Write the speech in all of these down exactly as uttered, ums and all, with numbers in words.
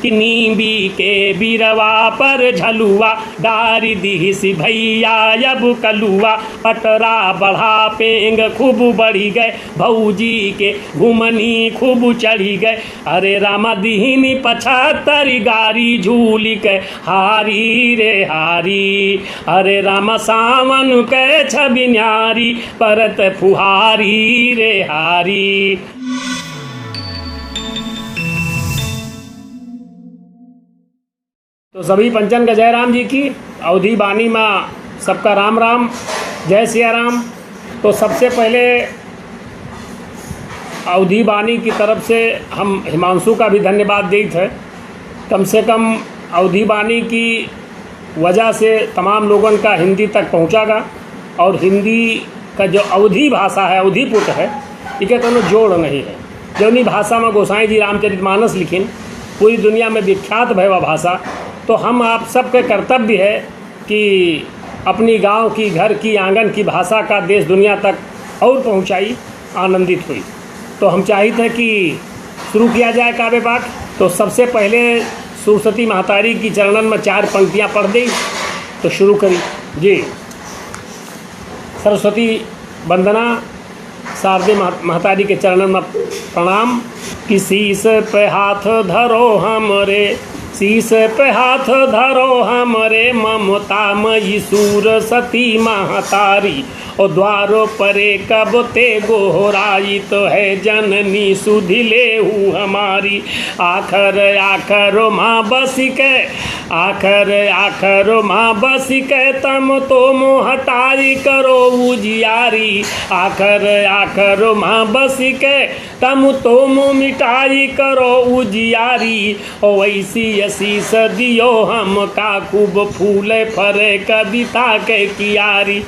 कि नींबी के बिरवा पर झलुआ, डारि दिहिस भैया अब कलुआ। पटरा बढ़ा पेंग खूब बढ़ि गए, भौजी के घुमनी खूब चढ़ि गए। अरे रामा दिहिनी पचहत्तर गारी, झूलि के हारी रे हारी। अरे रामा सावन के छबिन्यारी, परत फुहारी रे हारी। तो सभी पंचन का जय राम जी की, अवधी बानी मा सबका राम राम, जय सिया राम। तो सबसे पहले अवधी बानी की तरफ से हम हिमांशु का भी धन्यवाद देत है। कम से कम अवधी बानी की वजह से तमाम लोगन का हिंदी तक पहुँचागा। और हिंदी का जो अवधी भाषा है, अवधी पुट है, इके कोनो जोड़ नहीं है। जौनी भाषा में गोसाई जी रामचरितमानस लिखिन, पूरी दुनिया में विख्यात भय वा भाषा। तो हम आप सबके कर्तव्य है कि अपनी गांव की, घर की, आंगन की भाषा का देश दुनिया तक और पहुंचाई, आनंदित हुई। तो हम चाहित है कि शुरू किया जाए काव्य पाठ। तो सबसे पहले सरस्वती महतारी की चरणन में चार पंक्तियां पढ़ देई, तो शुरू करी जी। सरस्वती वंदना, शारदे मह-, महतारी के चरणन में प्रणाम। कि शीश पे हाथ धरो हमरे, शीश पे हाथ धरो हमरे, ममता मई सरस्वती महतारी। ओ द्वारो परे कब ते गोहराइत है, जननी सुधि लेहु हमारी। आखर आखर माँ बसि के, आखर आखर माँ बसि के, तम तोम हटाई करो उजियारी। आखर आखर माँ बसि के, तम तोम मिटाई करो उजियारी। ओ वैसी आशीष दियो हमका, खूब फूले फरे कविता के कियारी।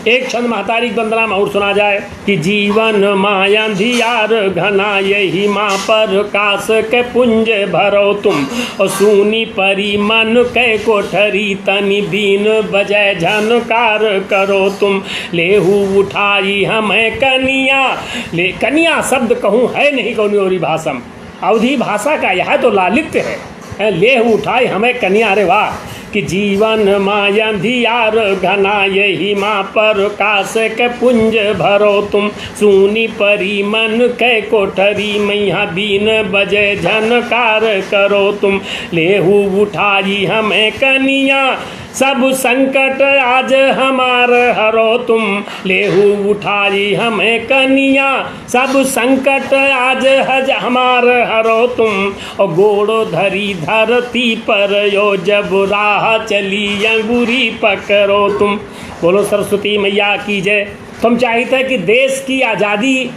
एक छंद महतारी की वंदना में और सुना जाए कि जीवन माँ अंधियार घना, यही माँ प्रकाश के पुंज भरो तुम। और सूनी परी मन के कोठरी, तनि बीन बजै झनकार करो तुम। लेहु उठाई हमें कनिया, ले कनिया शब्द कहूँ है नहीं कौनी औरी भाषा में। अवधी भाषा का यह तो लालित्य है। हैं, लेहु उठाई हमें कनिया, अरे वाह। कि जीवन माँ अंधियार घना, यही माँ प्रकाश के पुंज भरो तुम। सूनी परी मन के कोठरी, मैया बीन बजै झनकार करो तुम। लेहु उठाई हमें कनिया, सब संकट आज हमार हरो तुम। लेहु उठाई हमें कनिया, सब संकट आज हज हमार हरो तुम। और गोड़ो धरी धरती पर यो, जब राह चली अंगूरी पकड़ो तुम। बोलो सरस्वती मैया की जय। तो हम चाहित है कि देश की आजादी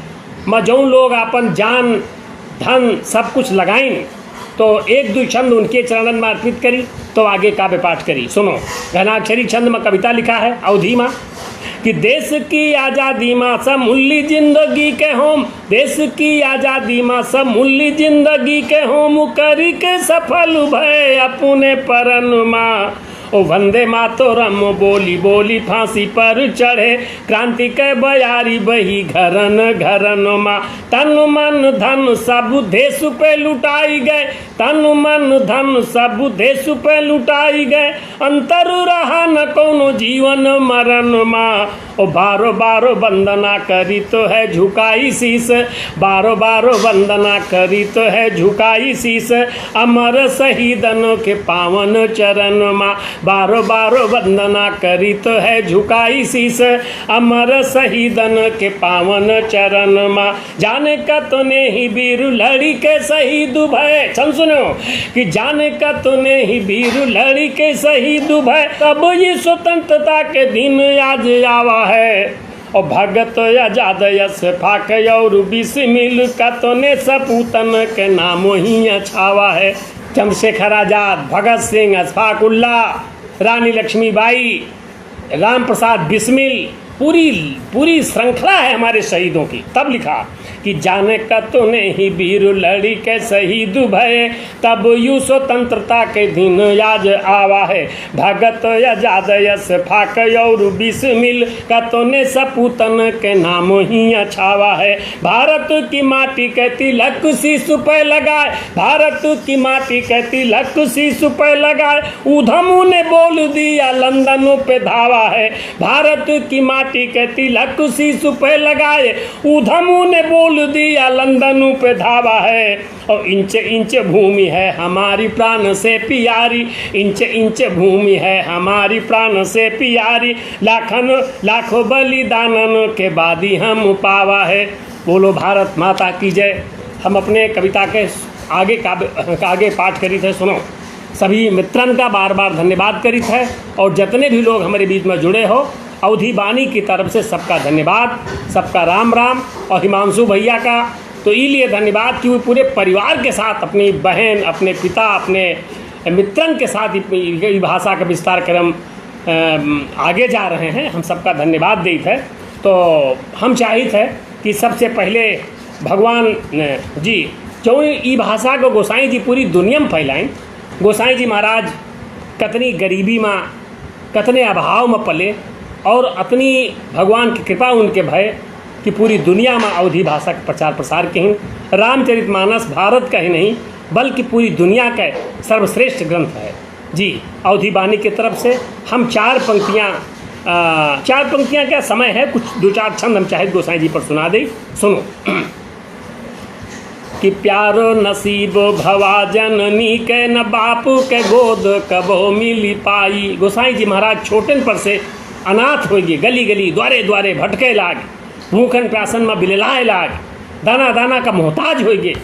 में जौन लोग आपन जान, धन, सब कुछ लगाइन, तो एक दुई छंद उनके चरणन में अर्पित करी, तो आगे काव्य पाठ करी। सुनो, घनाक्षरी छंद में कविता लिखा है अवधी में कि देश की आजादी में समूल्य जिंदगी के होम, देश की आजादी में समूल्य जिंदगी के होम करी के सफल भय अपने परन माँ। ओ वंदे मातरम बोली बोली फांसी पर चढ़े, क्रांति के बयारी बही घरन घरन माँ। तन मन धन सब देश पे लुटाई गए, तन मन धन सब देश पे लुटाई गए, अंतर रहा न कौनो जीवन मरण माँ। ओ बारो बारो वंदना करीत है झुकाई शीश, बारो बारो वंदना करीत है झुकाई शीश, अमर शहीदन के पावन चरण माँ। बारो बारो वंदना करीत है झुकाई शीश, अमर शहीदन के पावन चरण माँ। जाने कतने ही वीर लड़ी के शहीद भय, छंद सुनो, कि जाने कतने ही वीर लड़ी के शहीद भय, तब ये स्वतंत्रता के दिन आज आवा है। और भगत आजाद अशफाक और बिस्मिल, कतने सपूतन के नाम ही अछावा है। चंद्रशेखर आजाद, भगत सिंह, अशफाकुल्ला, रानी लक्ष्मीबाई, राम प्रसाद बिस्मिल, पूरी, पूरी श्रृंखला है हमारे शहीदों की। तब लिखा कि जाने कतने ही वीर लड़ी के शहीद भए, तब यू स्वतंत्रता के दिन आज आवा है। भगत आजाद, अशफाक और बिस्मिल, कतने सपूतन के नाम ही अछावा है। भारत की माटी के तिलक शीश पे लगाए, भारत की माटी के तिलक शीश पे लगाए, ऊधम ने बोल दिया लंदन पे धावा है। भारत की माटी के तिलक शीश पे लगाए, ऊधम ने बोल दिया लंदन पे धावा है। और इंच इंच भूमि है हमारी प्राण से प्यारी, इंच इंच भूमि है हमारी प्राण से प्यारी, लाखन लाखों बलिदानन के बाद ही हम पावा है। बोलो भारत माता की जय। हम अपने कविता के आगे काव्य, आगे पाठ करित है, सुनो। सभी मित्रन का बार बार धन्यवाद करित है और जितने भी लोग हमारे बीच में जुड़े हो, अवधी बानी की तरफ से सबका धन्यवाद, सबका राम राम। और हिमांशु भैया का तो ई लिए धन्यवाद कि वो पूरे परिवार के साथ, अपनी बहन, अपने पिता, अपने मित्रन के साथ ई, ई, ई भाषा का विस्तार करम, अम, आगे जा रहे हैं। हम सबका धन्यवाद देत है। तो हम चाहित है कि सबसे पहले भगवान, अ, जी, जो ई भाषा को गोसाई जी पूरी दुनिया में फैलाइन। गोसाई जी महाराज कतनी गरीबी में, कतने अभाव में पले और अतनी भगवान की कृपा उनके भय कि पूरी दुनिया में अवधी भाषा के प्रचार प्रसार किहिन। रामचरितमानस भारत का ही नहीं, बल्कि पूरी दुनिया का सर्वश्रेष्ठ ग्रंथ है। जी, अवधी बानी की तरफ से हम चार पंक्तियाँ, अ, चार पंक्तियाँ का समय है, कुछ दो चार छंद हम चाहित गोसाई जी पर सुना दें। सुनो। कि प्यारो नसीब भवा जननी के, न बापू के गोद कबो मिली पाई। गोसाई जी महाराज छोटन पर से अनाथ होइ गए, गली गली, द्वारे द्वारे भटके लाग, भूखन प्यासन में बिललाए लाग, दाना दाना का मोहताज होइ गए।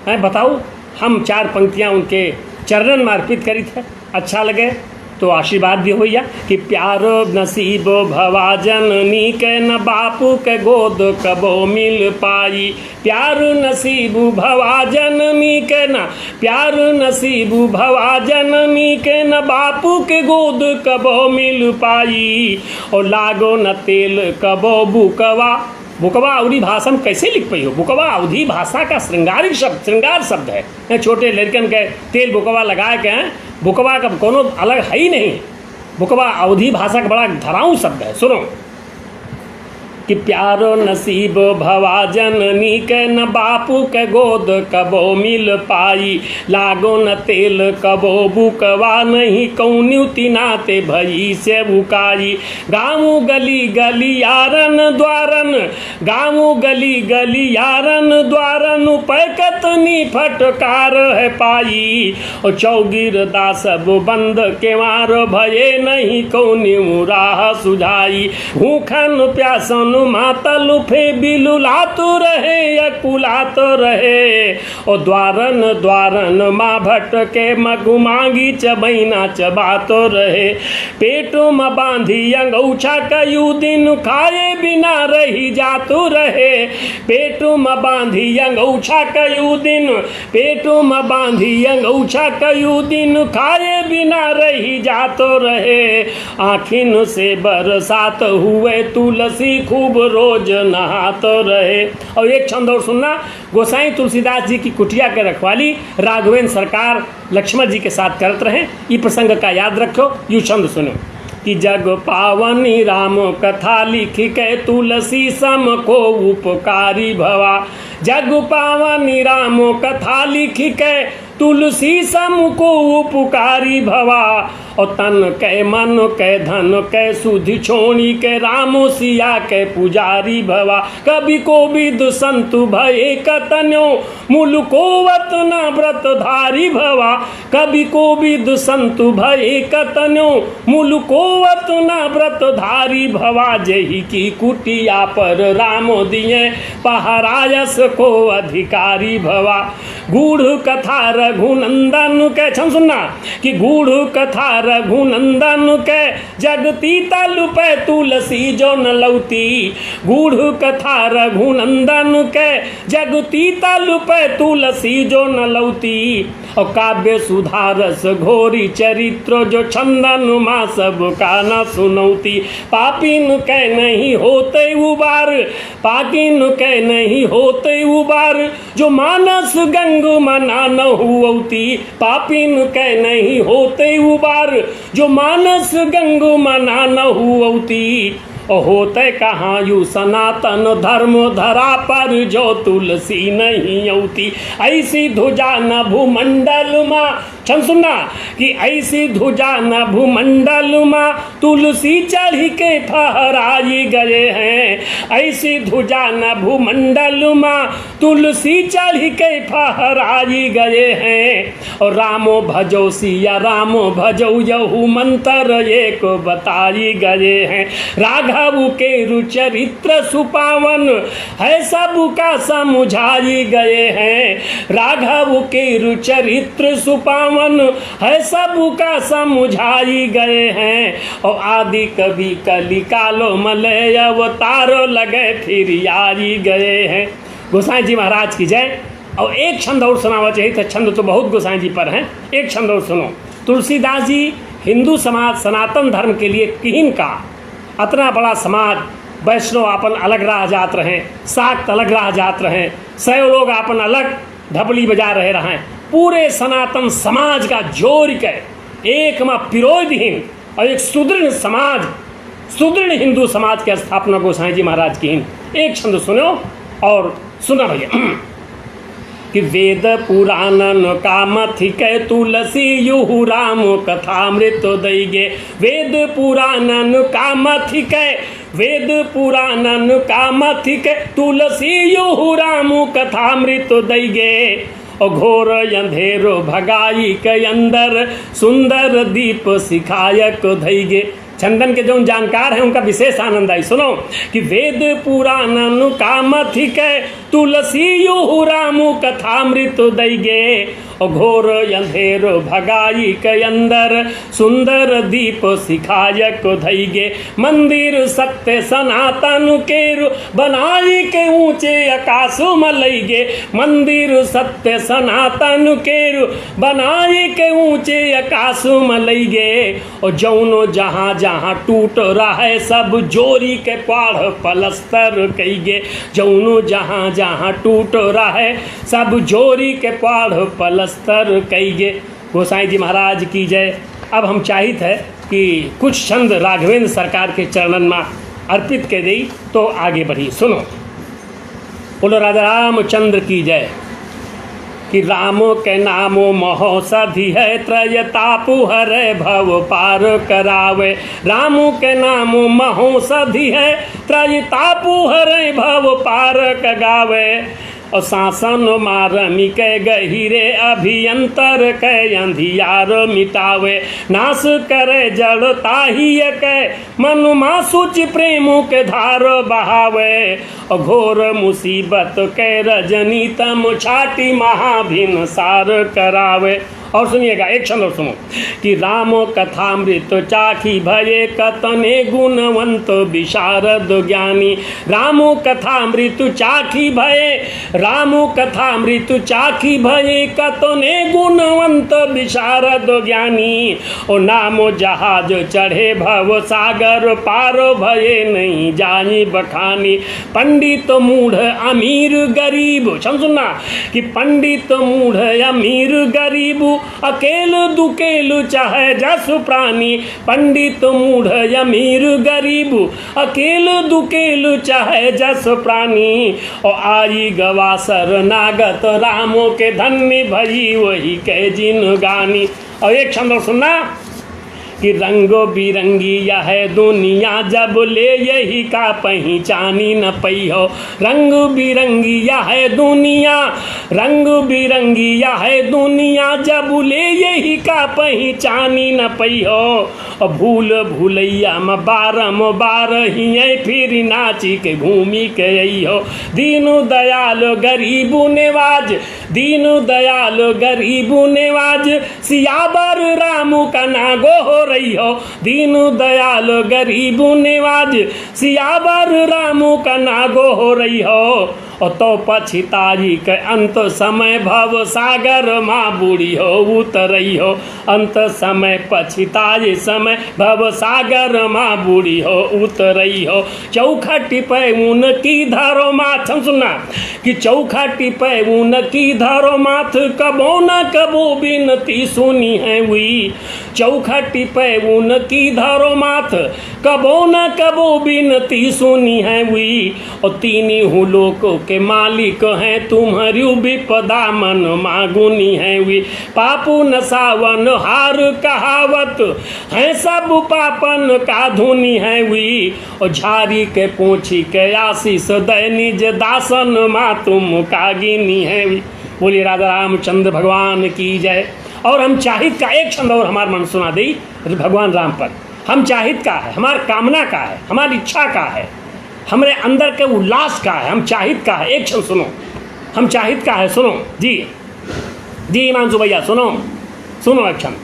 हैं, बताओ, हम चार पंक्तियाँ उनके चरणन में अर्पित करित है। अच्छा लगे तो आशीर्वाद भी होइया। कि प्यार नसीब भवा जननी के, न बापू के गोद कबो मिल पाई। प्यार नसीब भवा जननी के, न प्यार नसीब भवा जननी के, न बापू के गोद कबो मिल पाई। और लागो न तेल कबो बुकवा। बुकवा अवधी भाषा में कैसे लिख पाई हो? बुकवा अवधी भाषा का श्रृंगारिक शब्द, श्रृंगार शब्द है। हैं, छोटे लड़कन के तेल बुकवा लगाए के, हैं, बुकवा का कोनो अलग है ही नहीं। बुकवा अवधी भाषा का बड़ा धराऊ शब्द है। सुनो कि प्यारो नसीब भवा जननी के, न बापू के गोद कबो मिल पाई। लागो न तेल कबो बुकवा, नहीं कौन्यू तिनाते भई से बुकाई। गाँव गली गलियारन द्वारन, गाँव गली गलियारन द्वारन पे कतनी फटकार है पाई। और चौगिरदा सब बंद केवार भये, नहीं कौन्यू राह सुझाई। भूखन प्यासन मातल फे बिलुलात रहे, अकुलात रहे। ओ द्वारन द्वारन मा भटके, मगु मागी चबैना चबात रहे। पेट म बांधी अंगौछा कयू दिन खाए बिना रही जात रहे। पेट म बांधी अंगौछा कयू दिन, पेट म बांधी अंगौछा कयू दिन खाए बिना रही जात रहे। आँखिन से बरसात हुए तुलसी खूब रोज नहात रहे। और एक छंद और सुनना, गोसाई तुलसीदास जी की कुटिया के रखवाली राघवेंद्र सरकार लक्ष्मण जी के साथ करत रहे। ई प्रसंग का याद रखो, यू छंद सुनो कि जग पावनी राम कथा लिखि के तुलसी सम को उपकारी भवा। जग पावनी राम कथा लिखि के तुलसी सम को उपकारी भवा। और तन कै मन कै धन कै सुधि छोड़ी के राम सिया के पुजारी भवा। कवि कोविद संतु भये कतन्यो मुलुकोवत न व्रतधारी भवा। कवि कोविद संतु भये कतन्यो मुलुकोवत न व्रतधारी भवा। जेहि की कुटिया पर राम दिए पहरा यस को अधिकारी भवा। गूढ़ कथा रघुनंदन के छंद सुनना कि गूढ़ कथा रघुनंदन के जगती तल पे तुलसी जो न लौती। गूढ़ कथा रघुनंदन के जगती तल पे तुलसी जो न लौती। और काव्य सुधारस घोरी चरित्र जो छंदनुमा सबका न सुनौती। पापिन के नहीं होते उबार, पापिन के नहीं होते उबार, जो मानस गंग मना न हुवती। पापिन के नहीं होते उबार, जो मानस गंग मना न हुवती। और होते कहाँ यू सनातन धर्म धरा पर, जो तुलसी नहीं औती। ऐसी धुजा न भूमंडल मा, छंद सुनना, कि ऐसी धुजा न भूमंडल मा तुलसी चढ़ के फहराई गए हैं। ऐसी धुजा न भूमंडल मा तुलसी चढ़ के फहराई गए हैं। और रामो भजो सिया रामो भजो यहू मंत्र एक बताई गए हैं। राघव के रु चरित्र सुपावन है सबका समुझाई गए हैं। राघव के रु चरित्र सुपावन है सबका समुझाई गए हैं। और आदि कवि कलिकालो मलय अवतारो लगे फिर आई गए हैं। गोसाई जी महाराज की जय। और एक छंद और सुनावा चाहिए था, छंद तो बहुत गोसाई जी पर हैं, एक छंद और सुनो। तुलसीदास जी हिंदू समाज सनातन धर्म के लिए किहिन का, अतना बड़ा समाज, वैष्णव आपन अलग राह जात रहे, शाक्त अलग राह जात रहे, शैव लोग आपन अलग ढपली बजा रहे रहे, पूरे सनातन समाज का जोड़ के एक मा पिरोय दिहिन और एक सुदृढ़ समाज, सुदृढ़ हिंदू समाज के स्थापना गोसाई जी महाराज किहिन। एक छंद सुनो और सुना भैया कि वेद पुराणन का मथि के तुलसी युहु राम कथामृत दई गे। वेद पुराणन का मथि के, वेद पुराणन का मथि के तुलसी युहु राम कथामृत दई गे। और घोर अंधेरो भगाई के अंदर सुंदर दीप सिखायक धई गे। छंदन के जौन जानकार हैं, उनका विशेष आनंद आई। सुनो कि वेद पुराणन का मथि के तुलसी युहु रामु कथामृत दई गे। ओ घोर अंधेर भगाई के अंदर सुंदर दीप सिखायक धई गे। मंदिर सत्य सनातन केरु बनाई के ऊंचे आकाश म लई गे। मंदिर सत्य सनातन केरु बनाई के ऊंचे आकाश म लई गे। और जौनो जहाँ जहाँ टूट रहे, सब जोरी के पाढ़ पलस्तर कई गे। जौनो जहाँ जहाँ टूट रहे, सब जोरी के पाढ़ पलस्तर कई गे। गोसाई जी महाराज की जय। अब हम चाहित है कि कुछ छंद राघवेंद्र सरकार के चरणन में अर्पित कर देई, तो आगे बढ़ी। सुनो। बोलो राजा रामचंद्र की जय। कि रामो के नामो महौषधि है, त्रय तापु हरे भव पार करावे। रामो के नामो महौषधि है, त्रय तापु हरे भव पार क गावे। और शासन मारमी के गहिरे अभियंतर के अंधियार मिटावे। नाश करे जड़ ताहिय के मनुमा सूचि प्रेम के धार बहावे। और घोर मुसीबत के रजनी तम छाटी महाभिन सार करावे। और सुनिएगा, एक छंद और सुनो कि राम कथामृत चाखी भये कतने गुणवंत विशारद ज्ञानी। राम कथामृत चाखी भये, राम कथामृत चाखी भये कतने गुणवंत विशारद ज्ञानी। ओ नाम जहाज चढ़े भव सागर पार भये नहीं जानी बखानी। पंडित मूढ़ अमीर गरीब, छंद सुनना कि पंडित मूढ़ अमीर गरीब अकेल दुकेल चाहे जस प्राणी। पंडित मूढ़ अमीर गरीब अकेल दुकेल चाहे जस प्राणी। और आई गवासर नागत रामो के धन्य भई वही के जिनगानी। और एक छंद और सुनना कि रंग बिरंगी यह दुनिया, जब ले यही का पहिचानी न पइहो। रंग बिरंगी यह दुनिया, रंग बिरंगी यह दुनिया, जब ले यही का पहिचानी न पइहो। और भूल भुलैया में बारम बार हियै, फिर नाची के घूमी के अइहो। दीनू दयाल गरीबू नेवाज, दीनू दयाल गरीबू नेवाज, सियावर रामू का ना गोहरइहो। दीनू दयाल गरीबू नेवाज, सियावर रामू का ना गोहरइहो। और तो पछिताई के अंत समय, भव सागर मा बूड़िहो उतरइहो। अंत समय पछिताई समय, भव सागर मा बूड़िहो उतरइहो। चौखट पे उनकी धरो माथ, हम सुनना, कि चौखट पे उनकी धरो माथ, कबो न कबो बिनती सुनिहैं उई। चौखट पे उनकी धरो माथ, कबो न कबो बिनती सुनिहैं उई। और तीनी हूँ लोक के मालिक हैं, तुम्हरी बिपदा मन मा गुनिहैं उई। पापू न सावन हार कहावत, हैं सब पापन का धुनिहैं उई। और झारी के पोंछी के आशीष दै, निज दासन मा तुम का गिनिहैं उई। बोलिए राधा रामचंद्र भगवान की जय। और हम चाहित का एक छंद और हमार मन सुना दे, भगवान राम पर। हम चाहित का है, हमार कामना का है, हमार इच्छा का है, हमरे अंदर के उल्लास का है, हम चाहित का है, एक छंद सुनो, हम चाहित का है, सुनो जी, जी हिमांशु भैया, सुनो, सुनो एक छंद।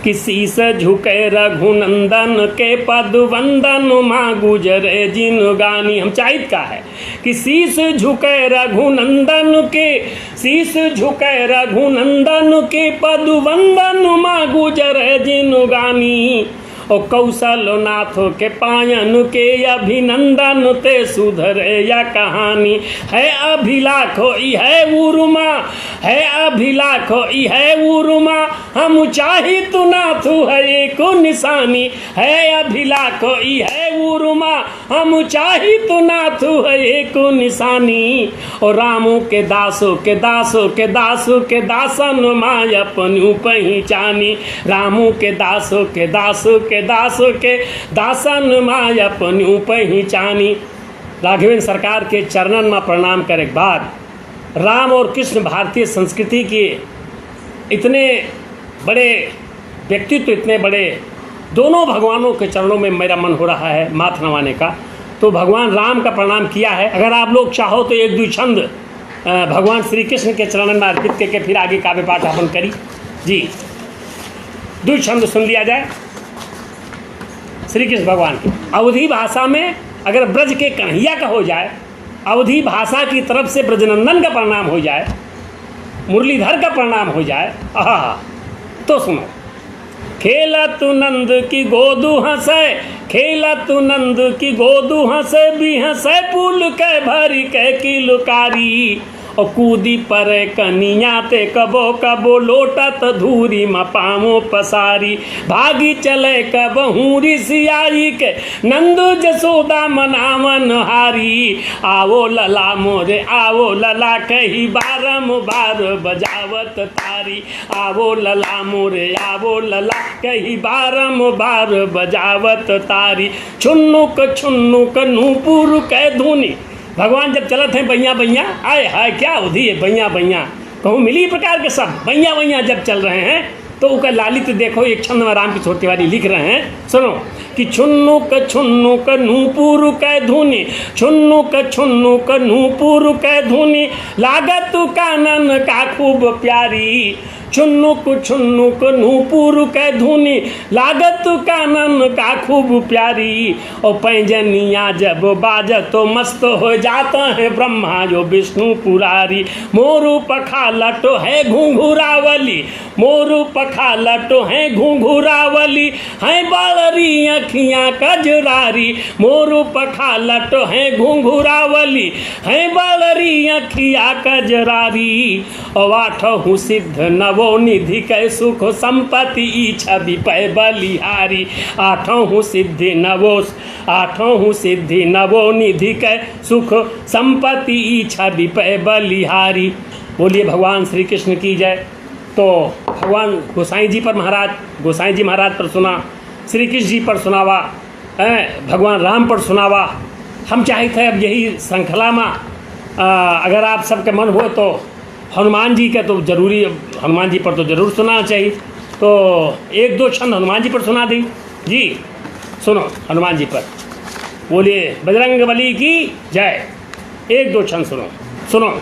कि शीश झुके रघुनंदन के, पद वंदन मा गुजरे जिनगानी। हम चाहित का है कि शीश झुके रघुनंदन के, शीश झुके रघुनंदन के, पद वंदन मा गुजरे जिनगानी। ओ कौशल नाथ के पायन के, अभिनंदन ते सुधरे या कहानी। है अभिलाख इहै उरुमा, है अभिलाख इहै उरुमा, हम चाहित नाथ है एक निशानी। है अभिलाख इहै उरुमा, हम चाहित नाथ है एक निशानी। और रामू के दासो के दासो के दासो के दासन मा अपनू पहिचानी। रामू के दासो के दासो के दासो के दासन मा अपनू पहिचानी। राघवेंद्र सरकार के चरणन मा प्रणाम करे के बाद राम और कृष्ण भारतीय संस्कृति के इतने बड़े व्यक्तित्व, इतने बड़े, दोनों भगवानों के चरणों में मेरा मन हो रहा है माथ नवाने का। तो भगवान राम का प्रणाम किया है। अगर आप लोग चाहो तो एक दो छंद, अ, भगवान श्री कृष्ण के चरणन में अर्पित करके फिर आगे काव्य पाठ अपन करी। जी, दो छंद सुन लिया जाए। श्री कृष्ण भगवान की अवधी भाषा में अगर ब्रज के कन्हैया का हो जाए, अवधी भाषा की तरफ से ब्रजनंदन का प्रणाम हो जाए, मुरलीधर का प्रणाम हो जाए, आहा, तो सुनो। खेलत नंद की गोदु हंसे, खेलत नंद की गोदु हंसे, बिहंसे पुल के भरि के किलकारी। और कूदी परे कनिया ते कबो कबो लोटत धूरी मा पाँव पसारी। भागी चले कबहूँ रिसियाई के नंद जसोदा मनावन हारी। आवो लला मोरे आवो लला कही बारंबार बजावत तारी। आवो लला मोरे आवो लला कही बारंबार बजावत तारी। छुन्नुक छुन्नुक नूपुर के धुनी। भगवान जब चलत हैं बइया बइया, आय हाय क्या अवधी है बइया बइया, कहूँ मिली प्रकार के शब्द बइया बइया जब चल रहे हैं तो ओकर लालित्य देखो। एक छंद में राम किशोर तिवारी लिख रहे हैं, सुनो कि छुन्नुक छुन्नुक नूपुर के धुनी, छुन्नुक छुन्नुक नूपुर के धुनी, लागत कानन का खूब प्यारी। छुन्नुक छुन्नुक नूपुर के धुनी, लागत कानन का खूब प्यारी। ओ पैजनिया जब बाजत तो मस्त हो जाता है ब्रह्मा जो विष्णु पुरारी। मोरू पखालट है घुंघुरावली, मोरू पखालट है घुंघुरावली, है बालरी अखियाँ कजरारी। मोरू पखालट है घुंघुरावली, है बालरी अखियाँ कजरारी। और आठहु सिद्ध नवो निधि के सुख संपत्ति ई छवि पै बलिहारी। आठहु सिद्धि नवो, आठहु सिद्धि नवो निधि के सुख संपत्ति ई छवि पै बलिहारी। बोलिए भगवान श्री कृष्ण की जय। तो भगवान गोसाई जी पर महाराज, गोसाई जी महाराज पर सुना, श्री कृष्ण जी पर सुनावा, हैं, भगवान राम पर सुनावा। हम चाहित है अब यही श्रृंखला मा, आ, अगर आप सबके मन होए तो हनुमान जी का तो जरूरी, हनुमान जी पर तो जरूर सुनाना चाहिए। तो एक दो छंद हनुमान जी पर सुना दी जी। सुनो हनुमान जी पर। बोलिए बजरंग बली की जय। एक दो छंद सुनो, सुनो।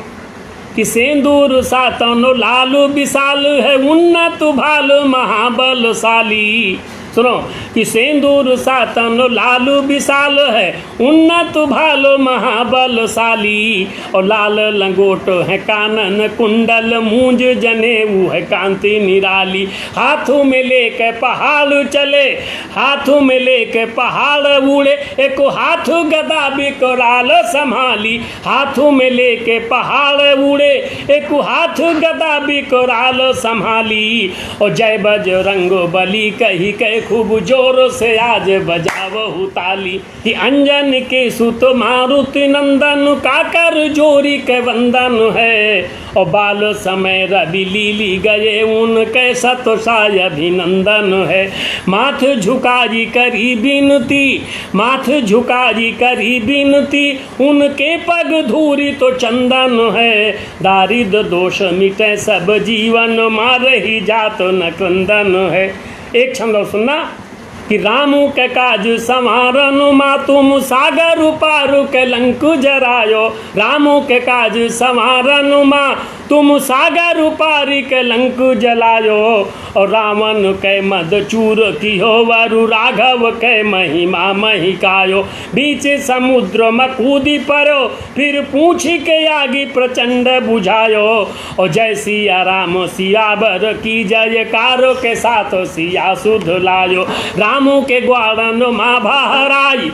कि सेंदूर सातन लाल विशाल है, उन्नत भाल महाबलशाली। सुनो, कि सेंदूर सातन लाल विशाल है, उन्नत भाल महाबलशाली। और लाल लंगोट है कानन कुंडल, मूंज जनेऊ है कांति निराली। हाथों में लेके पहाड़ चले, हाथों में लेके पहाड़ उड़े, एको हाथ गदा बिकराल संभाली। हाथों में लेके पहाड़ उड़े, एको हाथ गदा बिकराल संभाली। और जय बजरंग बली कही के खूब जोर से आज बजावहु ताली। कि अंजनी के सुत मारुति नंदन, का कर जोरी के वंदन है। और बाल समय रवि लीली गए, उनके सत साय अभिनंदन है। माथ झुकाई करी बिनती, माथ झुकाई करी बिनती, उनके पग धूरी तो चंदन है। दारिद्र दोष मिटे सब जीवन, माँ रही जात न क्रंदन है। एक छंद और सुनना। कि रामू के काज संवारन माँ, तुम सागर पार के लंक जरायो। रामू के काज संवारन माँ, तुम सागर पार के लंक जलायो। और रावण के मद चूर कियो, वरु राघव के महिमा महि कायो। बीच समुद्र में कूदी परो, फिर पूँछ के आगी प्रचंड बुझायो। और जय सिया राम सियावर की जयकारो के साथ सिया सुध लायो। रामू के ग्वाड़न माँ भहराई,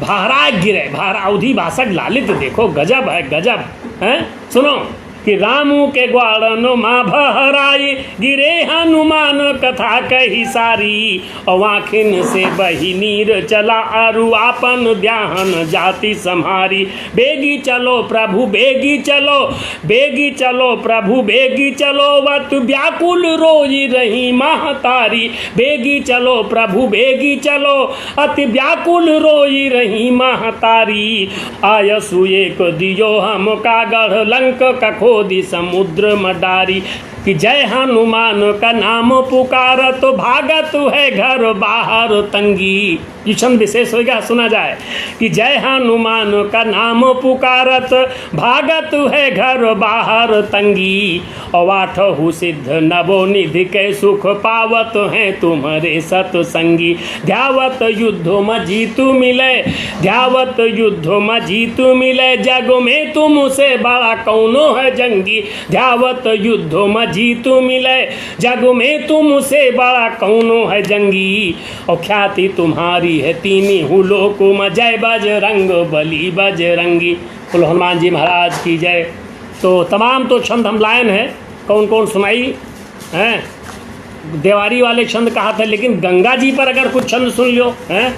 भहराई गिरे, भहरा अवधी भाषा के लालित्य देखो, गजब है, गजब, हैं? सुनो, कि रामू के ग्वाड़न माँ भहराई, गिरे हनुमान कथा कही सारी। और आँखिन से बही नीर चला, अरु आपन ब्याहन जाति सम्हारी। बेगी चलो प्रभु बेगी चलो, बेगी चलो प्रभु बेगी चलो, अति व्याकुल रोई रही महतारी। बेगी चलो प्रभु बेगी चलो, अति व्याकुल रोई रही महतारी। आयसु एक दियो हमका गढ़, लंक का खोदी समुद्र में डारी। कि जय हनुमान का नाम पुकारत, भागत है घर बाहर तंगी। ई छंद विशेष होइगा, सुना जाए। कि जय हनुमान का नाम पुकारत, भागत है घर बाहर तंगी। और आठहु सिद्ध नवो निधि के सुख, पावत हैं तुम्हरे सतसंगी। ध्यावत युद्ध में जीतु मिले, ध्यावत युद्ध में जीतु मिले, जग में तुमसे बड़ा कौनो है जंगी। ध्यावत युद्ध में जीतु मिले, जग में तुमसे बड़ा कौनो है जंगी। और ख्याति तुम्हारी है तीनी हूँ लोकों में, जय बजरंग बली बजरंगी। बोलो हनुमान जी महाराज की जय। तो तमाम तो छंद हम लायन हैं, कौन कौन सुनाई हैं, देवारी वाले छंद कहा थे, लेकिन गंगा जी पर अगर कुछ छंद सुन लियो हैं,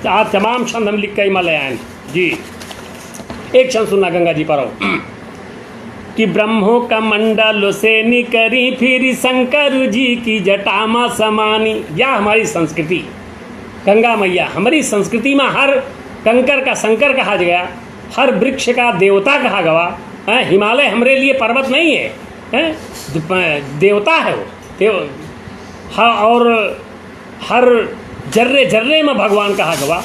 तो आज तमाम छंद हम लिख के ही मले आए हैं जी। एक छंद सुनना गंगा जी पर हो। कि ब्रह्मो का मंडल से निकरी, फिर शंकर जी की जटा मा समानी। या हमारी संस्कृति, गंगा मैया, हमारी संस्कृति में हर कंकर का शंकर कहा गया, हर वृक्ष का देवता कहा गवा। हैं, हिमालय हमरे लिए पर्वत नहीं है, हैं, द-, देवता है वो, देव-, हाँ, और हर जर्रे जर्रे में भगवान कहा गवा।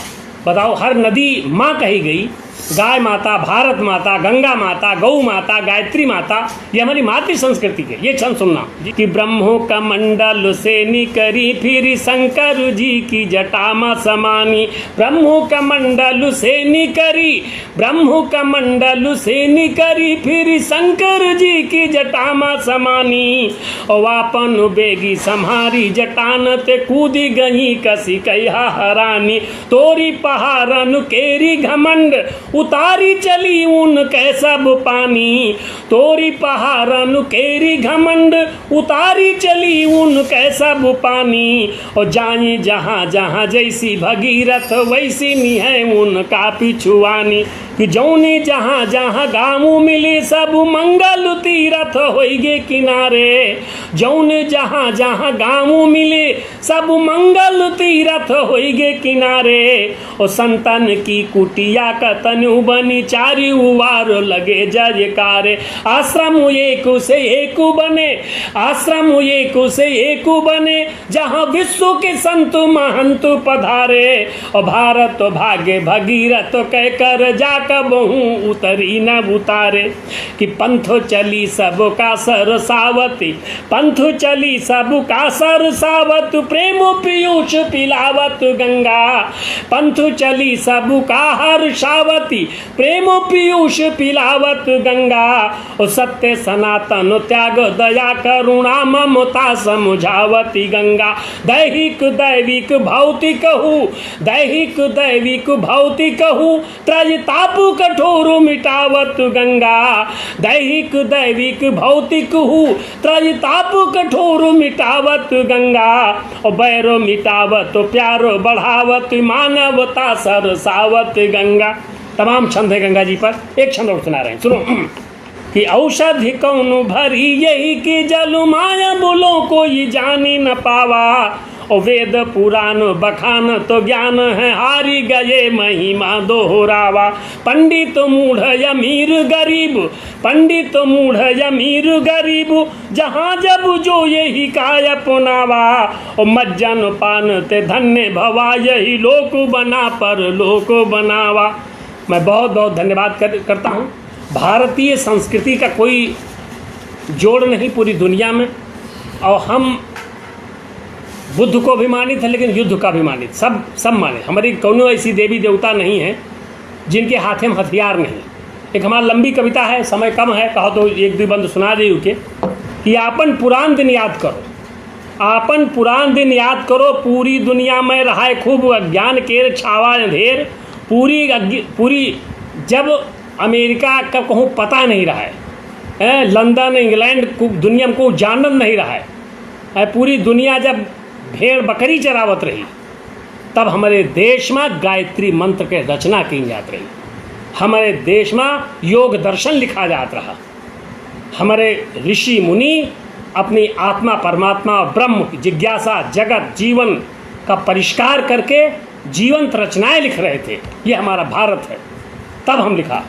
बताओ, हर नदी माँ कही गई, गाय माता, भारत माता, गंगा माता, गौ माता, गायत्री माता, ये हमारी मातृ संस्कृति है। ये छंद सुनना कि ब्रह्मो का मंडल से निकरी, फिर शंकर जी की जटा मा समानी। ब्रह्मो का मंडल से निकरी, ब्रह्मो का मंडल से निकरी, फिर शंकर जी की जटा मा समानी। और आपन बेगी सम्हारी जटान ते, कूदी गई कसी कई हरानी। तोरी पहारन केरी घमंड, उतारी चली उनके सब पानी। तोरी पहारन केरी घमंड, उतारी चली उनके सब पानी। और जाई जहाँ जहाँ जैसी भगीरथ, वैसी निहै उनका पिछुआनी। कि जौने जहाँ जहाँ गाँव मिले, सब मंगल तीरथ होइगे किनारे। जौने जहाँ जहाँ गाँव मिले, सब मंगल तीरथ होइगे किनारे। ओ संतन की कुटिया कतनु बनी, चारि उवार लगे जयकारे। आश्रम एक से एक बने, आश्रम एक से एक बने, जहाँ विश्व के संत महंत पधारे। ओ भारत भाग्य भगीरथ कह कर जा कबहूँ उतरी न उतारे। कि पंथ चली सबका सरसावती, पंथ चली सबका सरसावत, प्रेम पीयूष पिलावत गंगा। पंथ चली सबका हर्षावती, प्रेम पीयूष पिलावत गंगा। ओ सत्य सनातन त्याग दया करुणा ममता समुझावती गंगा। दैहिक दैविक भौतिक हू, दैहिक दैविक भौतिक हू, त्रय ताप कठोर मिटावत गंगा। दैहिक दैविक भौतिक हू, त्रय ताप कठोर मिटावत गंगा। ओ बैर मिटावत प्यार बढ़ावत, मानवता सरसावत गंगा। तमाम छंद है गंगा जी पर, एक छंद और सुना रहे हैं, सुनो। कि औषधि कौन भरी यही कि जल माया बोलो कोई जानी न पावा। ओ वेद पुराण बखान तो ज्ञान है, हारि गए महिमा दोहरावा। पंडित मूढ़ अमीर गरीब, पंडित मूढ़ अमीर गरीब, जहाँ जब जो यही का अपनावा। ओ मज्जन पान ते धन्य भवा, यही लोक बना परलोक बनावा। मैं बहुत बहुत धन्यवाद कर, करता हूँ। भारतीय संस्कृति का कोई जोड़ नहीं पूरी दुनिया में। और हम बुद्ध को भी मानित है, लेकिन युद्ध का भी मानित, सब, सब माने। हमारी कौनो ऐसी देवी देवता नहीं है जिनके हाथे में हथियार नहीं। एक हमार लंबी कविता है, समय कम है, कहो तो एक दुइ बंद सुना देई उके। कि आपन पुरान दिन याद करो, आपन पुरान दिन याद करो, पूरी दुनिया में रहाय खूब अज्ञान केर छावा अंधेर। पूरी अज्ञ-, पूरी, जब अमेरिका का कहूँ पता नहीं रहा है, हैं, लंदन, इंग्लैंड को, दुनिया में को जानत नहीं रहा है, हैं, पूरी दुनिया जब भेड़ बकरी चरावत रही, तब हमारे देश में गायत्री मंत्र के रचना की जात रही, हमारे देश में योग दर्शन लिखा जात रहा। हमारे ऋषि मुनि अपनी आत्मा, परमात्मा और ब्रह्म की जिज्ञासा, जगत, जीवन का परिष्कार करके जीवंत रचनाएं लिख रहे थे। ये हमारा भारत है। तब हम लिखा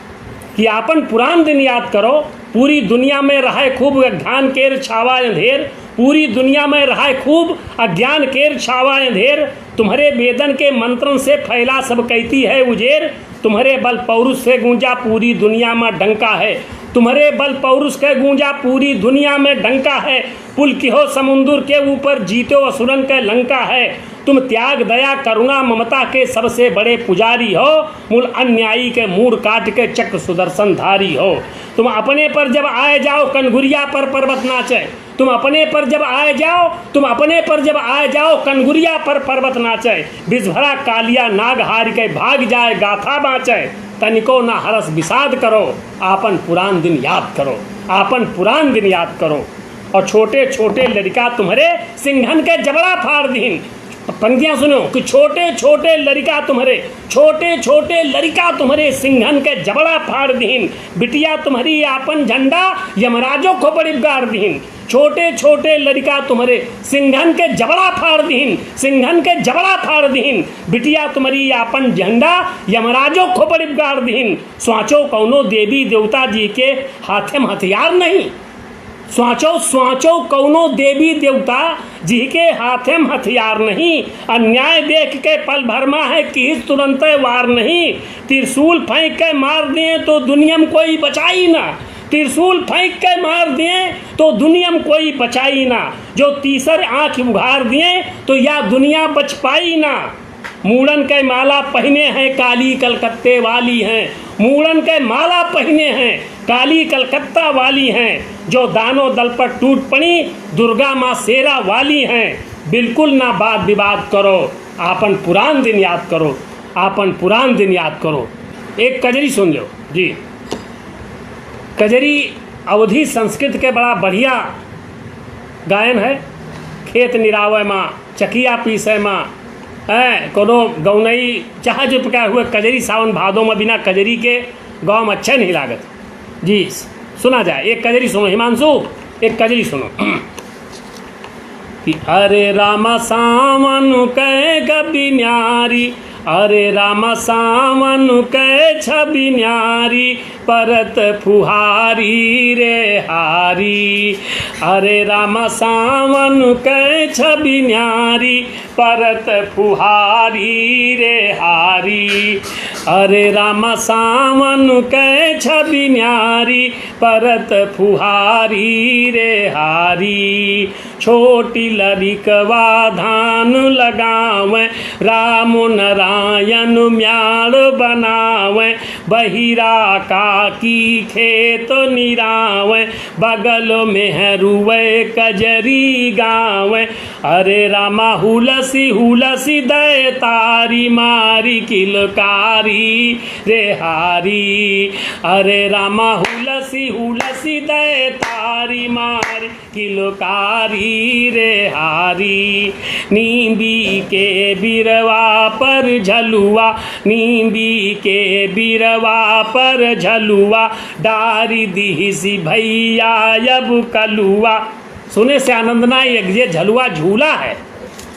कि आपन पुरान दिन याद करो, पूरी दुनिया में रहे खूब अज्ञान केर छावा अंधेर, पूरी दुनिया में रहे खूब अज्ञान केर छावा अंधेर। तुम्हरे वेदन के मंत्रन से फैला सब कैती है उजेर। तुम्हरे बल पौरुष से गूंजा पूरी दुनिया में डंका है। तुम्हरे बल पौरुष के गूंजा पूरी दुनिया में डंका है। पुल किहो समुंदर के ऊपर जीत्यो असुरन के लंका है। तुम त्याग दया करुणा ममता के सबसे बड़े पुजारी हो। मूल अन्यायी के मूड़ काट के चक्र सुदर्शन धारी हो। तुम अपने पर जब आए जाओ कनगुरिया पर पर्वत नाचे। तुम अपने पर जब आए जाओ, तुम अपने पर जब आए जाओ, कनगुरिया पर पर्वत नाचे। विष भरा कालिया नाग हारि के भाग जाए, गाथा बाँचे। तनिको ना हरस विषाद करो, आपन पुरान दिन याद करो, आपन पुरान दिन याद करो। और छोटे छोटे लड़िका तुम्हरे सिंघन के जबड़ा फाड़ दिहिन। पंक्तियाँ सुनो कि छोटे छोटे लड़िका तुम्हरे, छोटे छोटे लड़िका तुम्हरे सिंघन के जबड़ा फाड़ दिहिन। बिटिया तुम्हरी आपन झंडा यमराजो खोपड़ी गाड़ दिहिन। छोटे छोटे लड़िका तुम्हरे सिंघन के जबड़ा फाड़ दिहिन, सिंघन के जबड़ा फाड़ दिहिन। बिटिया तुम्हरी आपन झंडा यमराजो खोपड़ी गाड़ दिहिन। स्वाचो कौनो देवी देवता जी के हाथे में हथियार नहीं। स्वाचो, स्वाचो कौनो देवी देवता जी के हाथे में हथियार नहीं। अन्याय देख के पल भर मा है किहिस तुरंते वार नहीं। त्रिशूल फेंक के मार दिए तो दुनिया में कोई बचाई ना। त्रिशूल फेंक के मार दिए तो दुनिया में कोई बचाई ना। जो तीसर आँख उघार दिए तो या दुनिया बच पाई ना। मूड़न के माला पहिने हैं, काली कलकत्ते वाली हैं। मूड़न के माला पहिने हैं, काली कलकत्ता वाली हैं। जो दानों दल पर टूट पड़ी, दुर्गा माँ शेरा वाली हैं। बिल्कुल ना वाद विवाद करो, आपन पुरान दिन याद करो, आपन पुरान दिन याद करो। एक कजरी सुन लो जी। कजरी अवधी संस्कृत के बड़ा बढ़िया गायन है। खेत निरावे मा, चकिया पीसे मा, हैं, कोनो गौनई, चाहे जो प्रकार हुए, कजरी सावन भादो मा बिना कजरी के गाँव में अच्छा नहीं लागत। जी, सुना जाए, एक कजरी सुनो हिमांशु, एक कजरी सुनो। कि अरे रामा सावन कै कबि न्यारी, अरे रामा सावन कै छबि न्यारी, परत फुहारी रे हारी। अरे रामा सावन कै छबि न्यारी, परत फुहारी रे हारी। अरे रामा सावन कै छबि न्यारी, परत फुहारी रे हारी। छोटी लड़िकवा धान लगावै, राम नारायण म्याड़ बनावै, बहिरा काकी खेत निरावै, बगल मेहरुवै कजरी गावै। अरे रामा हुलसी हुलसी दै तारी मारी किलकारी रे हारी। अरे रामा हुलसी हुलसी दै तारी मारी किलकारी रे हारी। नींबी के बिरवा पर झलुआ, नींबी के बिरवा पर झलुआ, डारी दिहिसी भैया अब कलुआ। सुने से आनंद ना, ये जे झलुआ झूला है,